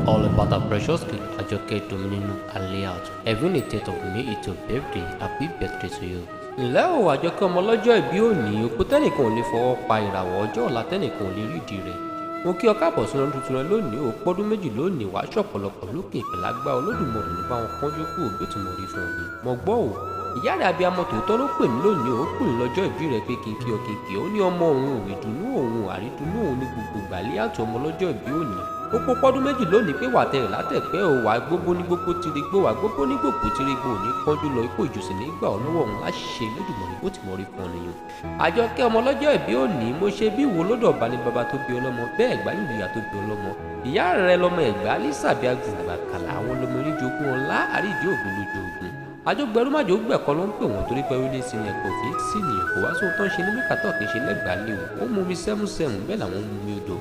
All about our precious girl, Ajoke Domininu Aliat. Every 8th of May is your birthday. Happy birthday to you. Ǹlẹ́ o, Àjọkẹ́ ọmọ ọlọ́jọ́ ìbí òní, òpó tẹ́nìkan ò lè fọwọ́ pa, ìràwọ̀ ọjọ́ ọ̀la tẹ́nìkan ò lè rídìí rẹ̀. Mo kí ọ káàbọ̀ sínú ọdún tuntun rẹ lónìí. Ò pọ́dún 2 lónìí, wàá ṣọ̀pọ̀lọpọ̀ lókè ìpẹ̀lágbá Olódùmarè ní báwọn kánjú kú òbí tí mo rí fún ọ ni. Mo gbọ́ o, ìyá rẹ̀ abiyamọ tòótọ́ ló pè mí lónìí, ó pè mí lọ́jọ́ ìbí rẹ̀ pé kí n kí ọ, kí n kí ọ. Ó ní ọmọ òun, ìdùnnú òun, àrídùnnú òun ní gbogbo ìgbàlẹ́ àti ọmọ lọ́jọ́ ìbí òní. Ó pọ́ pọ́dún 2 lónìí pé wà tẹ̀rẹ̀ látẹ̀pẹ́ o, wà gbogbo ní gbogbo tirigbó, wà gbogbo ní gbogbo tirigbó, òní kánjú lọ ikú ìjọsìn nígbà ọlọ́wọ́ òun láṣẹ Olódùmarè bó ti mọ̀ rí fún ọ nìyẹn. Àjọkẹ́ ọmọ lọ́jọ́ ìbí òní, mo ṣe bí wo lọ́dọ̀ ọba ní baba tó bí ọlọ́mọ, bẹ́ẹ̀ Ẹ̀gbá nílùú ìyá tó bí ọlọ́mọ. Ìyá rẹ̀ lọmọ Ẹ̀gbá Lísàbí Agbègbè Àkàlà, àwọn lọmọ oníjogún ọlá àrídìí ògùn lójú ogun. Àjọgbẹrú májò gbẹ̀kọ́ ló ń pè wọ́n torí pé orí sinmi ẹ̀kọ́ kì í sì nìyẹn, kò wá sóhun tó ń ṣe ní mẹ́kàtọ́ kì í ṣe lẹ́gbàá léwu. Ó mú mi sẹ́músẹ́mú, bẹ́ẹ̀ làwọn ń mú mi odò.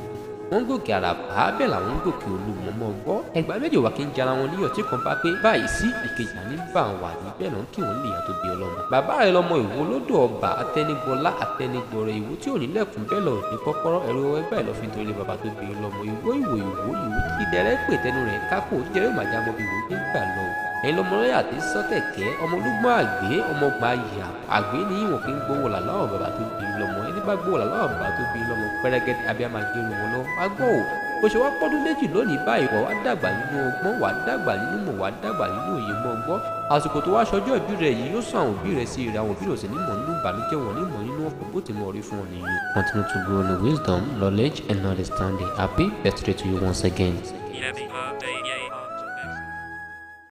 Wọ́n ń gòkè àràbá, bẹ́ẹ̀ làwọn ń gòkè Olúmọ. Mọ́ gbọ́, Ẹ̀gbá méjì wà kí n jara wọn níyọ̀ tí kan bá pé báyìí sí ìkejì àní bá wà ní bẹ́ẹ̀ ló ń kí wọ́n lè yàtọ̀ bí ọlọ́mọ. Bàbá rẹ̀ lọmọ Ìwó lódò ọba Atẹnigbọlá Atẹnigbọrẹ, Ìwó tí ò ní lẹ̀kùn bẹ́ẹ̀ lọ ní kọ́kọ́rọ́ ẹ̀rọ ẹgbẹ́ lọ fi torí bàbá tó bí ọlọ́mọ. Ìwó ìwò ìwó ìwó tí dẹrẹ́ pè tẹnu rẹ̀ kákò jẹ́rẹ́ màjá mọ́ bí ìwó gbé gbà lọ. Ẹ̀yin lọmọ lọ́yà tí sọ́kẹ̀kẹ́, ọmọ olúgbọ́n àgbẹ̀, ọmọ gba ìyà àgbẹ̀ ní ìwọ̀n kí n gbowó là lọ́wọ́ bàbá tó bí lọ́mọ. Ẹni bá gbowó là lọ́wọ́ bàbá tó bí lọ́mọ pẹ́rẹ́gẹ́dẹ́ abiyamọ agérun wọn lọ. Wá gbọ́ o, bó ṣe wá pọ́dún 2 lónìí báyìí, wà wá dàgbà nínú ọgbọ́n, wà dàgbà nínú mọ̀, wà dàgbà nínú òye. Mọ́ gbọ́, àsìkò tó wá ṣọjọ́ ìbí rẹ̀ yìí yóò sọ àwọn òbí rẹ̀ sí rẹ̀, àwọn òbí rẹ̀ sì ní mọ̀ nínú ìbànújẹ́, wọn ní mọ̀ nínú ọ̀pọ̀ bó ti mọ̀ rí fún ọ nìyí. Continue to grow in wisdom, knowledge and understanding. Happy birthday to you once again. Yeah.